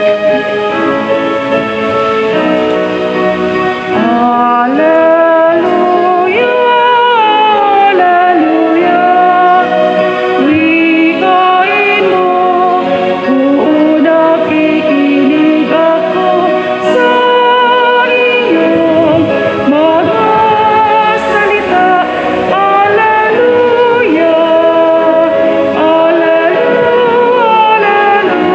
Alleluia, Alleluia. Wikain mo, oo, nakikinig ako sa iyong mga salita. Alleluia, Alleluia, Alleluia.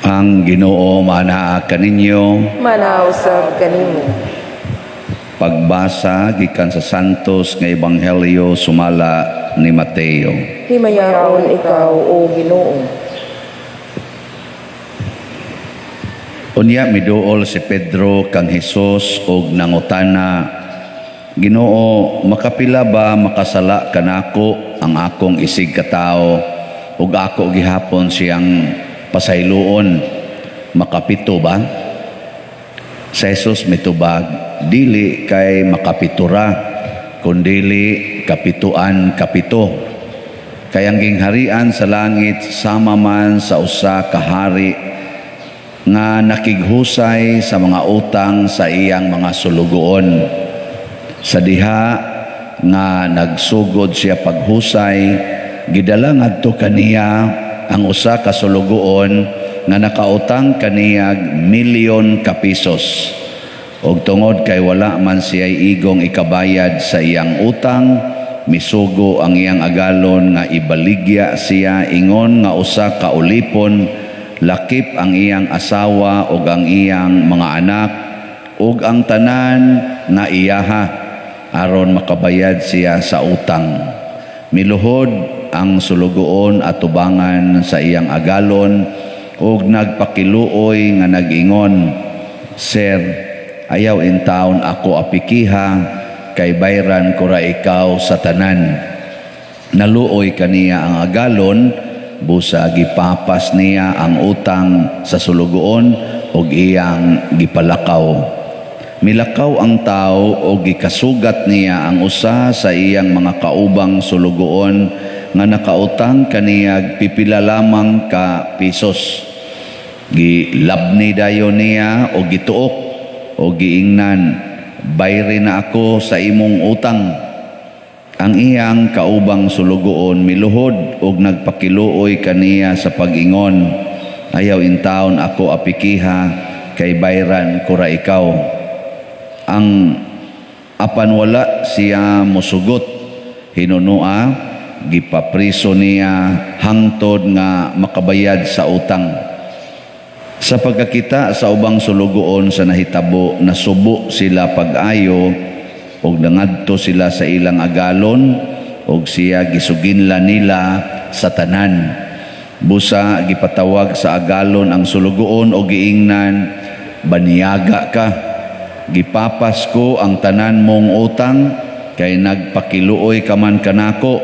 Ang Ginoo manaa kaninyo. Manaa usab kanimo. Pagbasa gikan sa Santos nga Ebanghelyo sumala ni Mateo. Himayaon ikaw, o Ginoo. Unya miduol si Pedro kang Hesus og nangutana, "Ginoo, makapila ba makasala kanako ang akong isig katawo ug ako gihapon siyang pasayloon? Makapito ba?" Sa Jesus mitubag, "Dili kay makapitura, kundili kapituan kapito. Kay ang gingharian sa langit sama man sa usa ka hari nga nakighusay sa mga utang sa iyang mga sulugoon. Sa diha nga nagsugod siya paghusay, gidala ngadto kaniya ang usa ka sulugoon nga nakautang kaniya milyon ka pesos. Og tungod kay wala man siya igong ikabayad sa iyang utang, misugo ang iyang agalon nga ibaligya siya ingon nga usa ka ulipon, lakip ang iyang asawa ug ang iyang mga anak ug ang tanan nga iyaha, aron makabayad siya sa utang. Miluhod ang sulugoon atubangan sa iyang agalon ug nagpakiluoy nga nag-ingon, 'Sir, ayaw intawon ako apikiha, kay bayran ko ra ikaw sa tanan.' Naluoy kaniya ang agalon, busa gipapas niya ang utang sa sulugoon ug iyang gipalakaw. Milakaw ang tao og gikasugat niya ang usa sa iyang mga kaubang sulugoon nga nakautang kaniyag pipila lamang ka pesos. Gilabni dayon niya og gituok og giingnan, 'Bayri na ako sa imong utang.' Ang iyang kaubang sulugoon miluhod og nagpakiluoy kaniya sa pag-ingon, 'Ayaw intawon ako apikiha, kay bayran ko ra ikaw.' Ang apan wala siya mosugot. Hinunua gipapriso niya hangtod nga makabayad sa utang. Sa pagkakita sa ubang sulugoon sa nahitabo, nasubo sila pag-ayo ug nangadto sila sa ilang agalon ug siya gisuginla nila sa tanan. Busa gipatawag sa agalon ang sulugoon og giingnan, 'Banyaga ka, gipapas ko ang tanan mong utang kay nagpakiluoy ka man kanako.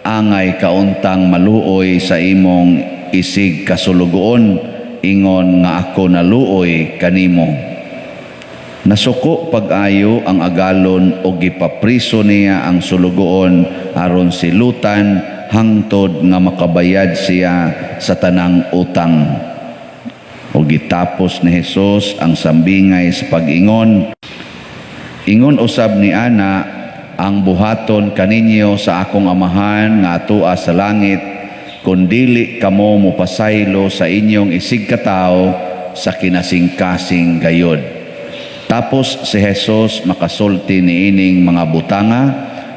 Angay kauntang maluoy sa imong isig kasulugoon, ingon nga ako naluoy kanimo.' Nasuko pag-ayo ang agalon og gipapriso niya ang sulugoon aron silutan hangtod nga makabayad siya sa tanang utang." O gitapos ni Hesus ang sambingay sa pag-ingon, "Ingon usab ni ana ang buhaton kaninyo sa akong Amahan nga atua sa langit kung dili kamo mopasaylo sa inyong isig katawo sa kinasingkasing gayod." Tapos si Jesus makasulti niining mga butanga,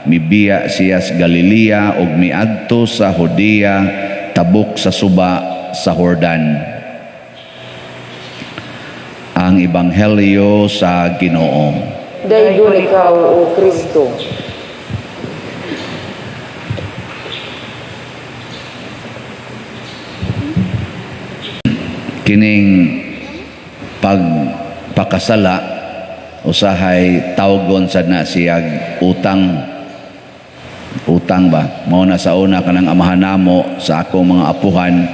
mibiya siya sa Galilea ug miadto sa Judea tabok sa suba sa Jordan. Ang Ebanghelyo sa Ginoo. Daygon ikaw, O Kristo. Kining pagpakasala usahay tawgon sad na siyag utang. Utang ba? Mao na sa una kanang amahan namo sa akong mga apuhan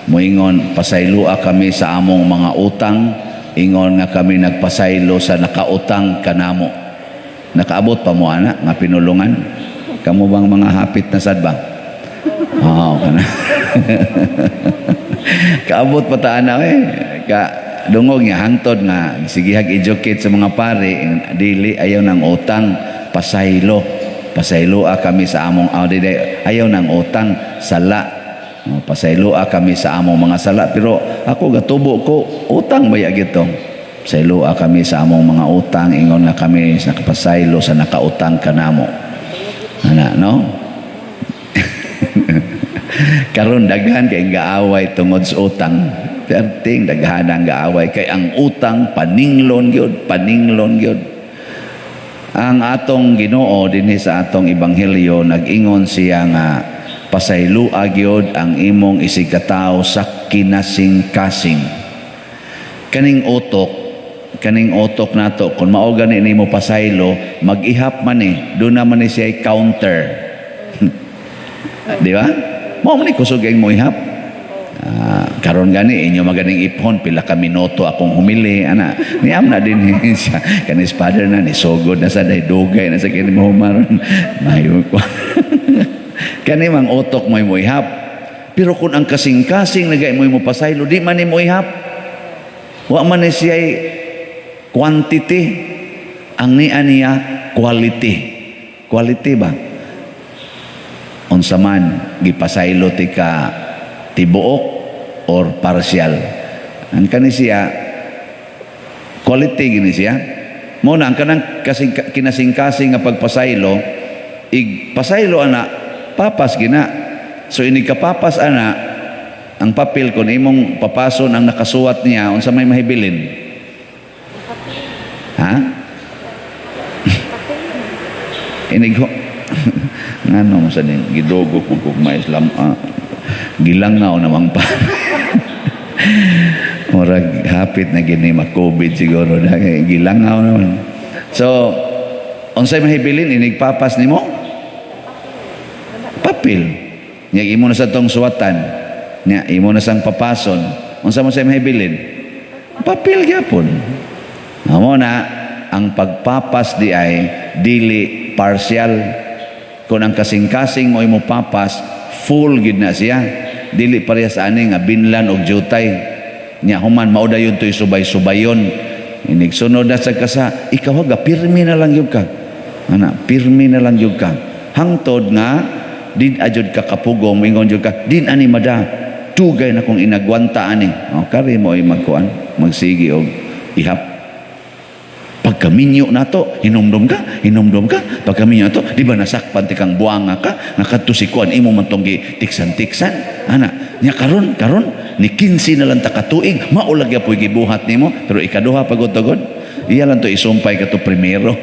moingon, "Pasayloa kami sa among mga utang ingon nga kami nagpasaylo sa nakautang kanamo." Nakaabot pa mo ana nga pinulungan? Kamo bang mga hapit na sad ba? Oo, kana. Kaabot pa ta ana eh. Ka dungog nga hangtod nga sigihag educate sa mga pare, dili, ayaw ng utang, pasaylo. Pasayloa kami sa among di, ayaw ng utang, sala. Oh, pasayloa kami sa among mga sala, pero ako gatubo ko utang baya gito. Pasayloa kami sa among mga utang ingon nga kami sa nakapasaylo sa nakautang kanamo. Ana, no? Karon daghan kay gaaway tungod sa utang. Perting daghan ang gaaway kay ang utang paninglon gyud, paninglon gyud. Ang atong Ginoo dinhi sa atong ebanghelyo, nag-ingon siya nga pasayloa gyud ang imong isigkatawo sa kinasingkasing. Kaning utok nato, kung mao gani nimo pasaylo, mag-ihap man eh, doon naman ni siya counter. Di ba? Mao man ni kusog ang mo ihap. Ah, karon gani inyo maganing iphon pila ka minuto akong humili ana niam na din siya kanis father na ni sugod na sa day dugay na sa kini mo humaron mayo ko kani mang utok mo ihap. Pero kung ang kasing-kasing nagay mo pasaylo, di man ni mo ihap. Wa man ni siya quantity, ang niya niya quality. Quality ba? Unsa man gipasaylo ti ka, tibuok or partial? Ang kani siya quality gini siya. Mo na ang kanang kasing, kinasingkasing nga pagpasaylo, ig pasaylo ana, papas gina. So inig kapapas ana ang papel, kon imong papason ang nakasuwat niya, unsa may mahibilin? Ha, inig ho ngano mo sa din gidugo ko kung may Islam, ah, gilangaw namang pa. Murag hapit na gini ma-COVID siguro na kay gilangaw naman. So unsay mahibilin inig papas nimo? Papel nya imo na sa tong suwatan nya, imo na sang papason, unsa mo say mahibilin? Papel gyapon. Amo na ang pagpapas di ay dili partial. Kung ang kasing-kasing mo imo papas, full gid na siya. Dili parehas ani nga binlan og jutay nya human mao dayon toy subay-subayon. Inig sunod na sa kasa ikaw ga pirmi na lang gyud ka ana, pirmi na lang gyud ka hangtod nga din ajud ka kapugong, moingon jud ka din ani mada dugay na kong inagwanta ani. O kari mo ay magkuan, magsigi og ihap. Pagkaminyo nato, hinumdum ka, hinumdum ka. Pagkaminyo nato, di ba nasakpan ti kang buanga ka, nakadto si kuan imo man tong gi tiksan-tiksan. Ana, nya karon, karon ni 15 na lang ta katuig, mao lagi apoy gibuhat nimo, pero ikaduha pagod-tugod. Iya lang to isumpay ka to primero.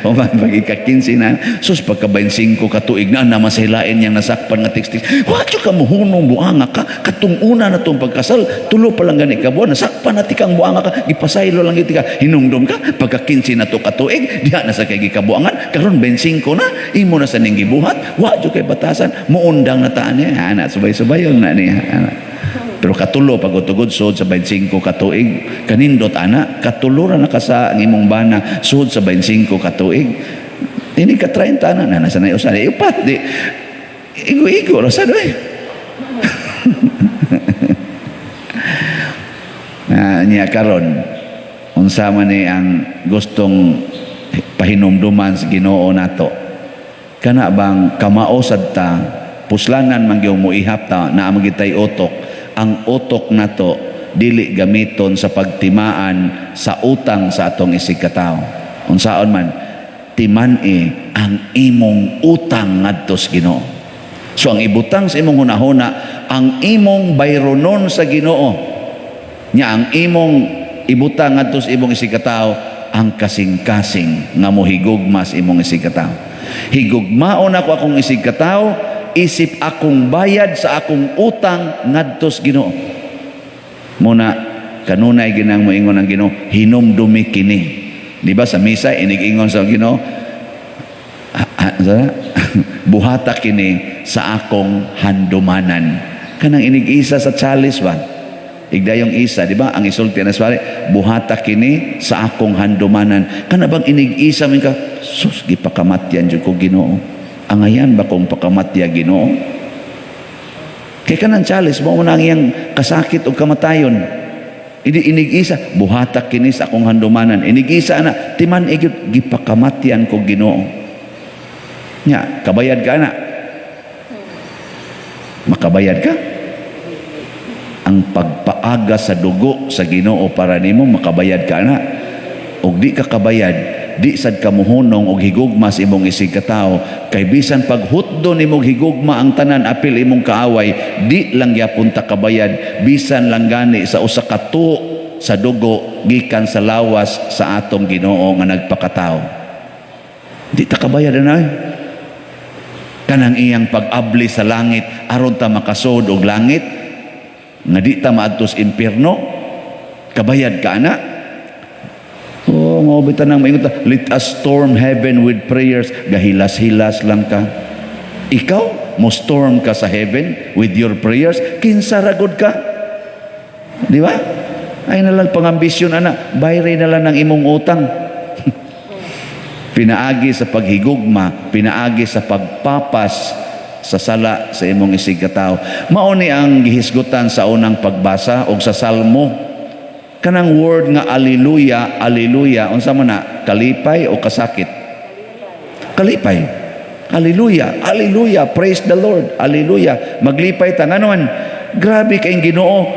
Human pag ika 15 na, sus, pagka 25 katuig na naman sa hilain niyang nasakpan nga tiks. Wa ka mohunong, buanga ka, katong una na tong pagkasal, tulo pa lang gani ka buwan, nasakpan na ti kang buanga ka, gipasaylo lang gyud ka, hinumdum ka, pagka 15 na to katuig, diha na sa kay gikabuangan, karon 25 na, imo na sa ning gibuhat, wa jud kay batasan, muundang na taan niya, ana, subay-subayon na niya, ana. Pero katulo pagutugod sud sa 25 katuig, kanindot ana, katulo ra na ka sa ang imong bana sud sa 25 katuig. Ini ka 30 ana na nasa na usa di upat di igo-igo ra sad oy. Na niya karon unsa man ni ang gustong pahinumduman sa Ginoo nato? Kana bang kamao sad ta, puslanan man gyud mo ihap ta, naa man gyud tay utok. Ang utok nato dili gamiton sa pagtimaan sa utang sa atong isigkatawo. Unsaon man timan-i ang imong utang ngadto sa Ginoo. So ang ibutang sa imong hunahuna ang imong bayronon sa Ginoo. Nya ang imong ibutang ngadto sa imong isigkatawo ang kasing-kasing nga mohigugma sa imong isigkatawo. Higugmaon ako akong isigkatawo isip akong bayad sa akong utang ngadto sa Ginoo. Muna kanunay ginang moingon ang Ginoo, "Hinumdumi kini." Di ba sa misa inig-ingon sa Ginoo, "Buhata kini sa akong handumanan"? Kanang inig-isa sa chalice ba? Igdayong isa, di ba? Ang isulti na sa "Buhata kini sa akong handumanan." Kana bang inig-isa mo ka, "Sus, gipakamatyan jud ko Ginoo." Angayan ba kong pakamatya, Ginoo? Kay kanang chalice, mao na ang iyang kasakit o kamatayon. Hindi inig-isa, buhata kini sa akong handumanan. Inig-isa na, timan gyud gipakamatyan ko, Ginoo. Nya, kabayad ka na. Makabayad ka? Ang pagpaaga sa dugo sa Ginoo para nimo, makabayad ka na? Og di ka kabayad, di sad ka muhunong og higugma sa imong isig katawo, kay bisan paghutdo nimo higugma ang tanan apil imong kaaway, di lang gyapon ta kabayad bisan lang gani sa usa ka tuo sa dugo gikan sa lawas sa atong Ginoo nga nagpakatao. Di ta kabayad na kanang iyang pag-abli sa langit aron ta makasud og langit nga di ta maadto sa impierno. Kabayad ka ana? Oh, mao bitaw nang maingon ta, "Let us storm heaven with prayers." Gahilas-hilas lang ka. Ikaw, mo storm ka sa heaven with your prayers, kinsa ra gud ka? Di ba? Ay na lang pangambisyon ana, bayre na lang ng imong utang. Pinaagi sa paghigugma, pinaagi sa pagpapas sa sala sa imong isig katawo. Mao ni ang gihisgutan sa unang pagbasa og sa Salmo. Kanang word nga "Alleluia, Alleluia," unsa man na? Kalipay o kasakit? Kalipay. Alleluia, Alleluia, praise the Lord, Alleluia. Maglipay ta ngano man, grabe kay Ginoo.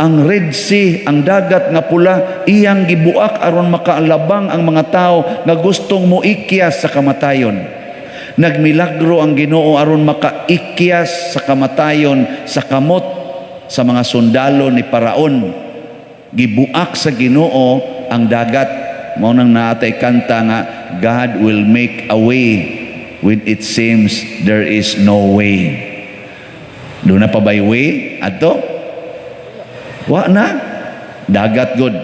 Ang Red Sea, ang Dagat nga Pula, iyang gibuak aron makaalabang ang mga tao nga gustong moikyas sa kamatayon. Nagmilagro ang Ginoo aron makaikyas sa kamatayon sa kamot sa mga sundalo ni Paraon. Gibuak sa Ginoo ang dagat. Mao nang naatay kanta nga "God will make a way when it seems there is no way." Duna pa bay way adto? Wa na. Dagat gud.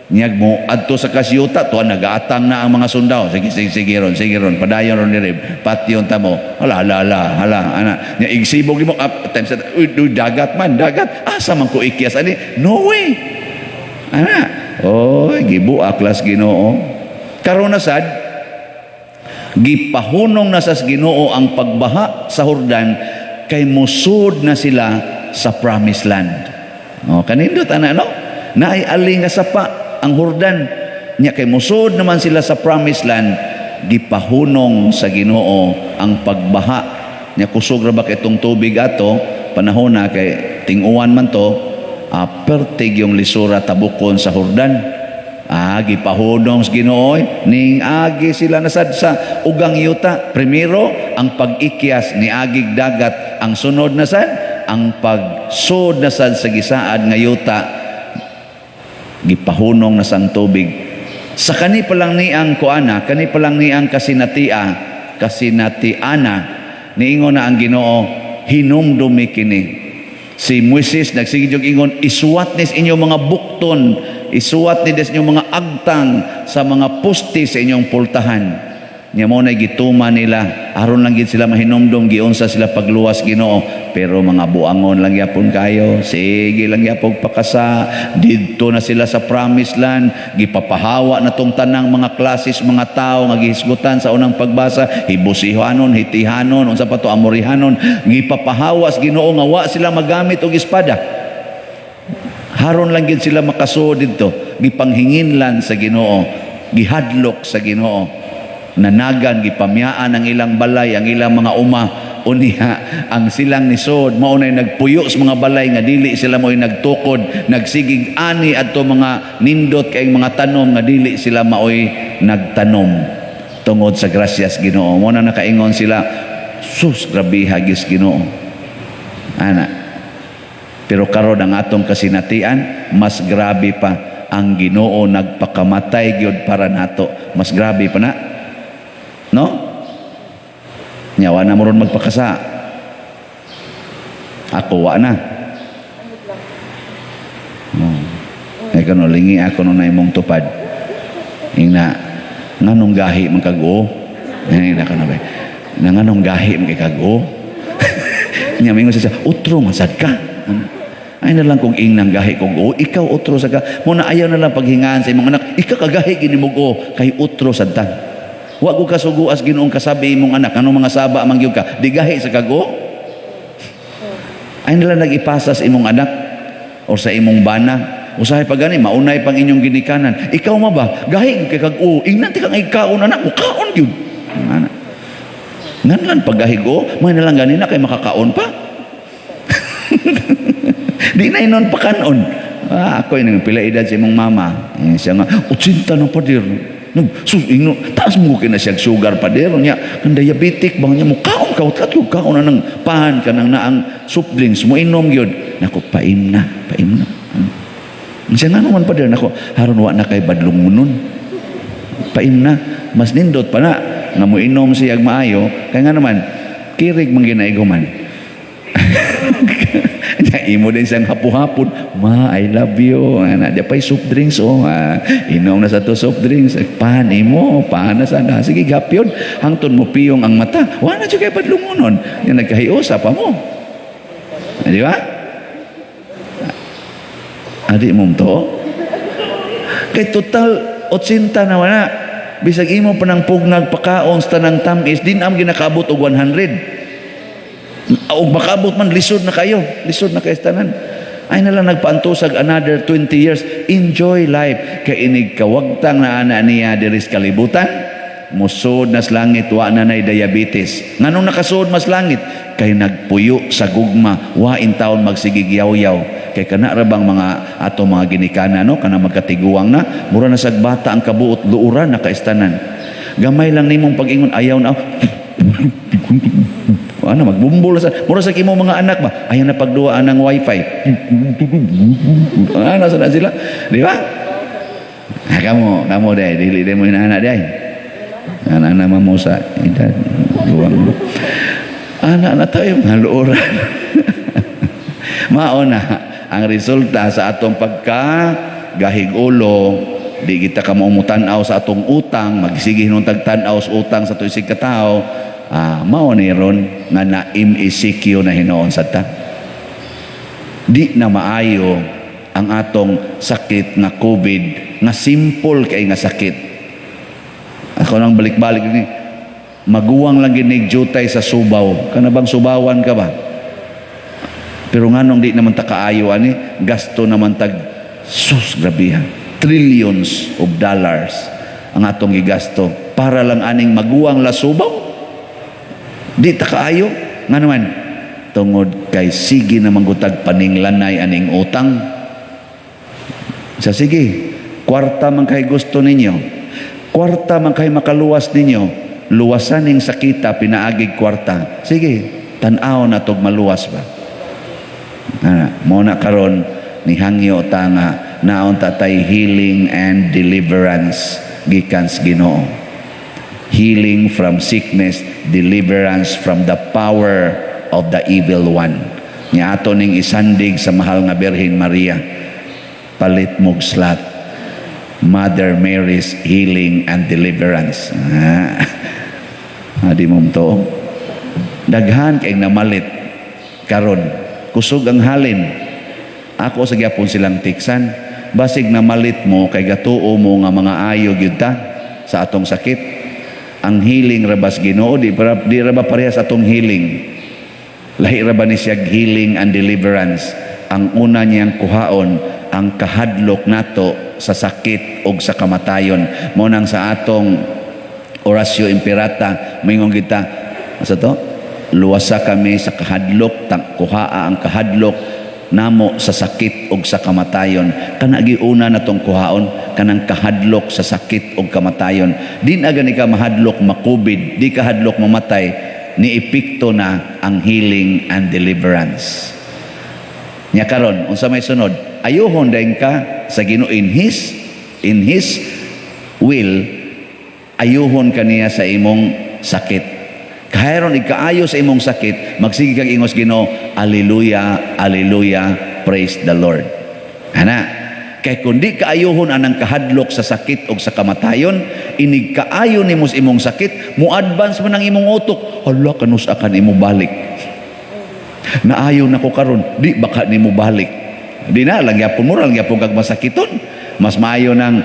Niyag mo adto sa kasyuta tuwa nagaatang na ang mga sundao. Sige, sige, sige ron, sige ron, padayon ron diri. Patyon ta mo. Hala, hala, hala, hala, ana. Nya igsibog nimo up times, uy, uy, dagat man, dagat. Asa man ko ikyas ani? No way. Ana. Oy, gibuak las Ginoo. Karon na sad, gipahunong na sa Ginoo ang pagbaha sa Hordan kay musud na sila sa promised land. Oh, kanindot ana, no? Naay ali nga sapa ang Hordan. Nya kay musud naman sila sa promised land, gipahunong sa Ginoo ang pagbaha. Nya kusog ra ba kay itong tubig ato panahon na kay ting-uwan man to, pertig yung lisura tabukon sa Hordan. Ah, gipahunong sa Ginoo ning agi sila nasad sa ugang yuta. Primero, ang pag-ikyas ni agig dagat. Ang sunod na sad, ang pagsud na sad sa gisaad nga yuta, gipahunong na sang tubig. Sa kani pa lang ni ang kuana, kani pa lang ni ang kasinatia, kasinatiana, niingon na ang Ginoo, "Hinumdumi kini." Si Moises nagsige og ingon, "Isuwat nis inyong mga bukton, isuwat ni des inyong mga agtang sa mga poste sa inyong pultahan." Nya mao na gituma nila aron lang gid sila mahinumdom giunsa sila pagluwas Ginoo. Pero mga buangon lang gyapon kayo, sige lang gyapon pakasa. Didto na sila sa promised land, gipapahawa na tong tanang mga klases mga tao nga gihisgutan sa unang pagbasa, Hibusihanon, Hitihanon, unsa pa to, Amorihanon. Gipapahawas Ginoo nga wa sila magamit og espada. Haron lang gid sila makasuod didto. Gipanghinginlan sa Ginoo, gihadlok sa Ginoo. Nanagan, gipamyaan ang ilang balay, ang ilang mga uma. Unya, ang silang nisod, mao nay nagpuyo sa mga balay nga dili sila mo'y nagtukod, nagsigig ani adto mga nindot kay mga tanom nga dili sila maoy nagtanom. Tungod sa grasyas Ginoo. Mao na nakaingon sila, "Sus, grabe hagis Ginoo." Ana. Pero karon ang atong kasinatian, mas grabe pa. Ang Ginoo nagpakamatay gyud para nato. Mas grabe pa na. No? Nya wa na mo ron magpakasa. Ako wa na. Oh. Ay kano lingi ako nung na imong tupad. Ingna nganong gahi man kag o? Ay na kana ba? Na nganong gahi man kay kag o? Nya mingon siya, "Utro man sad ka." Ano? Ay na lang kung ingnang gahi kog o, ikaw utro sa ka. Mo na ayaw na lang paghingaan sa imong anak, ikaw kagahi gini mo o, kay utro sad ta. Wa ko kasuguas Ginoong kasabi imong anak, anong mga saba man gyud ka, di gahi sa kago. Ay nila nag-ipasa sa imong anak or sa imong bana. Usahay pa gani, maunay pang inyong ginikanan. Ikaw ma ba? Gahi kay kag o, ingnan ti kang ikaon, anak mo, kaon gyud. Ana. Nganlan paggahig o, may nalang gani na kay makakaon pa. Di na inon pakanon. Ah, ako yung pila edad sa imong mama. Eh, siya nga, 80 na, pader. Nag, sus, ingno, taas mo kina siya sugar, pader niya. Kang diabetic ba niya mo kaon ka kat kaon na ng pan kanang naang soft drinks mo inom gyud. Nako, paim na, paim na. Siya nga naman, pader, nako, haron wa na kay badlong nun. Paim na, mas nindot pa na nga mo inom siya maayo kay nga naman kirig man ginaiguman. Nya imo din siyang hapo-hapon, "Ma, I love you." Ana, di pa'y soft drinks oh. Ah, inom na sa to soft drinks. Eh, pan imo, pan na sana. Sige, gapyon. Hangtod mo piyong ang mata. Wala na jud kay badlungonon. Nya nagkahiusa pa mo. Ah, di ba? Adi mo to. Kay total 80 na wala. Bisag imo pa ng pugnag pakaon sa tanang tamis, din am ginakaabot og 100. Og makaabot man, lisod na kayo. Lisod na kayo sa tanan. Ay na lang nagpaantusag another 20 years. Enjoy life. Kay inig kawagtang na ana niya diri sa kalibutan, musod nas langit, wa na nay diabetes. Nganong nakasud mas langit? Kay nagpuyo sa gugma, wa in taon magsigig yaw-yaw. Kay kana ra bang mga ato mga ginikana, no, kana magkatiguang na, mura na sag bata ang kabuot, luuran na kaistanan. Gamay lang nimong pag-ingon, ayaw na, ano, magbumbol sa mura sa kimo mga anak ba, ayaw na pagduaan ng wifi, ano sa na sila, di ba? Ah, kamo kamo day, dili day mo inaana day, anak na mo sa edad guwang anak na tayo mga luoran. Mao na ang resulta sa atong pagka gahig ulo, di kita ka maumutan-aw sa atong utang, magsige hinuon tag-tan-aw sa utang sa tuisig katao. Ah, mao ni ron nga na MECQ na hinuon sa ta. Di na maayo ang atong sakit nga COVID, nga simple kay nga sakit. Ako nang balik-balik ni, maguwang lang ginig jutay sa Subaw. Kana bang subawan ka ba? Pero nganong di naman ta kaayo ani, gasto naman tag, sus, grabe ha, trillions of dollars ang atong gigasto para lang aning maguwang la subaw. Di ta kaayo nga naman tungod kay sige na manggutag paninglanay aning utang. Sa sige, kwarta man kay gusto ninyo, kwarta man kay makaluwas ninyo, luwasan ning sakita pinaagig kwarta. Sige, tan-aw na tog maluwas ba. Ana, mo na karon ni hangyo ta nga naon ta tay healing and deliverance gikan sa Ginoo. Healing from sickness, deliverance from the power of the evil one. Nya ato ning isandig sa mahal nga Birhen Maria. Palit mog slot. Mother Mary's healing and deliverance. Ah. Adi mo to. Daghan kay namalit karon. Kusog ang halin. Ako sa gyapon silang tiksan. Basig namalit mo kay gatuo mo nga mga ayo gyud ta sa atong sakit. Ang healing ra bas Ginoo, di ra ba parehas atong healing? Lahi ra ba ni siya healing and deliverance? Ang una niyang kuhaon ang kahadlok nato sa sakit og sa kamatayon. Mo nang sa atong Oratio Imperata, moingon kita sa to, luwasa kami sa kahadlok, kuhaa ang kahadlok namo sa sakit og sa kamatayon. Kana giuna natong kuhaon, kanang kahadlok sa sakit og kamatayon. Di na gani ka mahadlok makubid, di ka hadlok mamatay, ni epekto na ang healing and deliverance. Nya karon, unsa may sunod? Ayuhon dayon ka sa Ginoo in his will, ayuhon kaniya sa imong sakit. Kahayron ikaayo sa imong sakit, magsige kag ingos Ginoo, "Alleluia, alleluia, praise the Lord." Ana, kay kung di kaayuhon anang kahadlok sa sakit o sa kamatayon, inig kaayo nimo sa imong sakit, mo advance man ang imong utok, "Hala, kanus akan imo balik. Naayo na ko karon, di baka nimo balik." Di na lang gyapon mo lang gyapon kag masakiton. Mas maayo nang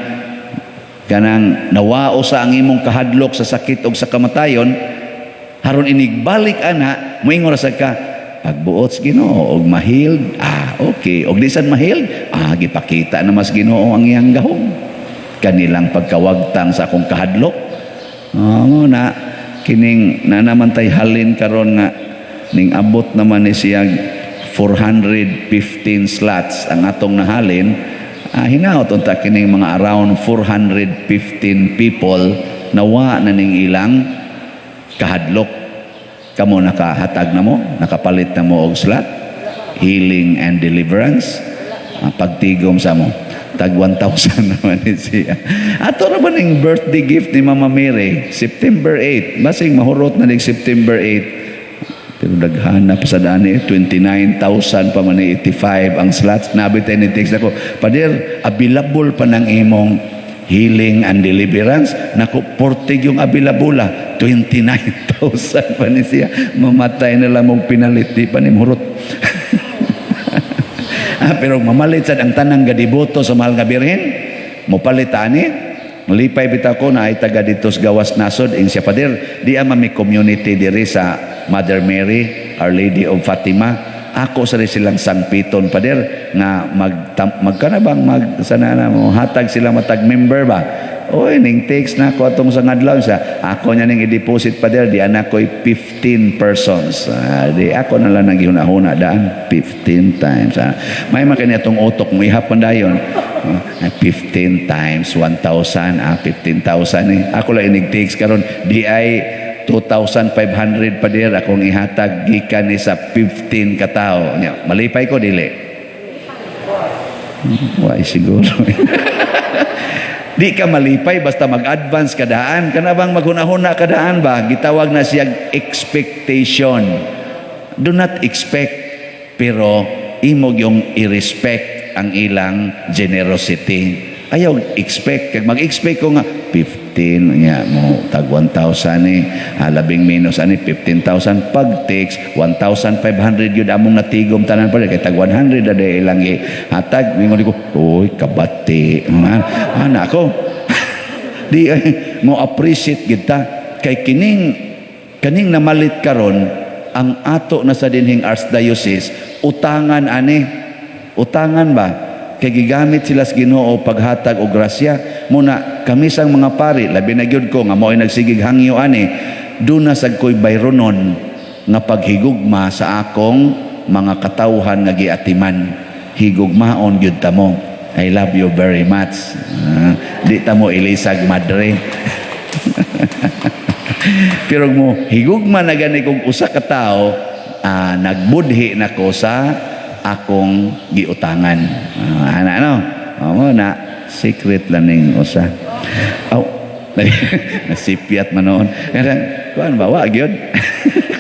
Kanang nawao sa ang imong kahadlok sa sakit og sa kamatayon, haron inigbalik ana, moingon ra sad ka, pagbuot sa Ginoo og ma-healed, ah, okay. Og di sad ma-healed, ah, gipakita na mas Ginoo ang iyang gahom. Kanilang pagkawagtang sa akong kahadlok. Ah, mo na kining na naman tay halin karon nga ning abot naman ni siya 415 slots ang atong nahalin. Ah, hinaot unta kining mga around 415 people nawa na ning ilang kahadlok. Kamo, nakahatag na mo, nakapalit na mo og slot, healing and deliverance. Ah, pagtigom sa mo, tag 1,000 naman ni siya. Ato ra ba ning birthday gift ni Mama Mary, September 8? Basing mahurot na ning September 8, pero daghan na pa sa dani, 29,000 pa man ni 85 ang slots. Nabi tayo ni text ako, "Pader, available pa ng imong healing and deliverance." Naku, 40 yung available ah. 29,000 pa ni siya. Mamatay na lang mong pinalit, di pa ni mahurot. Ah, pero mamalit sad ang tanang gadiboto sa Mahal nga Birhen, mopalit ani. Malipay bitaw ko na ay taga dito sa gawas nasod. Ing siya, "Pader, di ama may community diri sa Mother Mary, Our Lady of Fatima. Ako sa silang sangpiton, pader, nga mag magkana bang mag sana na mo hatag sila matag member ba." Oy, ning text na ako atong sa ngadlaw sa ako niya ning i-deposit, pader, di anak ko'y 15 persons. Ah, di ako na lang naghihuna-huna daan 15 times. Ah, may makini atong utok mo ihap man dayon. Ah, 15 times 1,000, ah, 15,000 eh. Ako lang inig text karon, di ay 2,500, pader, akong ihatag gikan ni sa 15 katao. Nya, malipay ko dili? Why siguro. Di ka malipay basta mag-advance kadaan. Kana bang maghuna-huna kadaan ba? Gitawag na siya expectation. Do not expect, pero imong yung i-respect ang ilang generosity. Ayaw expect. Kag mag-expect ko nga 15 nya mo tag 1,000 ni, ah, labing minus ani 15,000, pag takes 1,500 yun among natigom tanan pa kay tag 100 na di ilang hatag, mingon ko, "Uy, kabati." Ah, ana ako di ay mo appreciate kita kay kining kaning namalit karon ang ato na sa dinhing archdiocese, utangan ani, utangan ba, kay gigamit sila sa Ginoo paghatag og grasya. Muna kami sang mga pari, labi na gyud ko nga mao'y nagsigig hangyo ani, duna sad ko'y bayronon nga paghigugma sa akong mga katawhan nga giatiman. Higugmaon gyud ta mo. I love you very much. Ah, di ta mo ilisag madre. Pero mo higugma na gani kog usa ka tawo, ah, nagbudhi na ko sa akong giutangan. Ah, ana ano? Oo na secret lang ning usa. Aw, nasipyat man noon. Kaya kuan ba, wa gyud.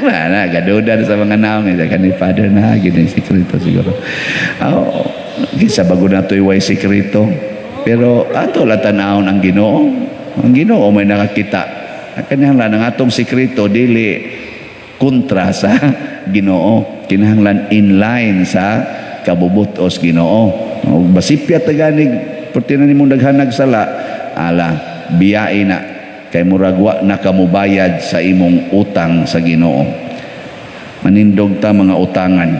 Na gaduda sa mga naong eh, kani father na gyud ang sekreto siguro. Aw, kinsa bago na to'y way sekreto. Pero ato lang tan-awon ang Ginoo. Ang Ginoo may nakakita. Kinahanglan ang atong sekreto dili kontra sa Ginoo. Kinahanglan in line sa kabubutos Ginoo. O basipyat ta ganig perti na nimong daghanag sala, ala biyai na kay murag wa na kamubayad sa imong utang sa Ginoo. Manindog ta mga utangan.